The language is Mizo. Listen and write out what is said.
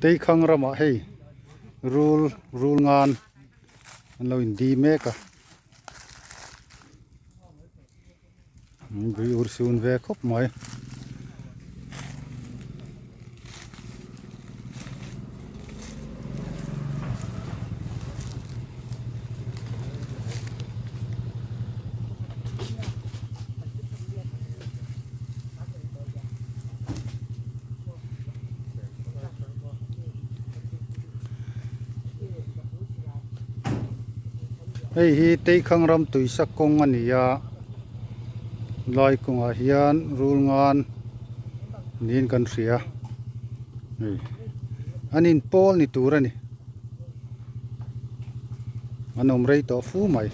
Teikhang ramah hei rul rul ngan an lo in di mek a bui ur sun ve khawp mai. Hei hi Teikhang ram tuisa kawng a ni a lai kawngah hian rul ngan niin kan hria hei an inpawl ni tur a ni an awm rei tawh fu mai.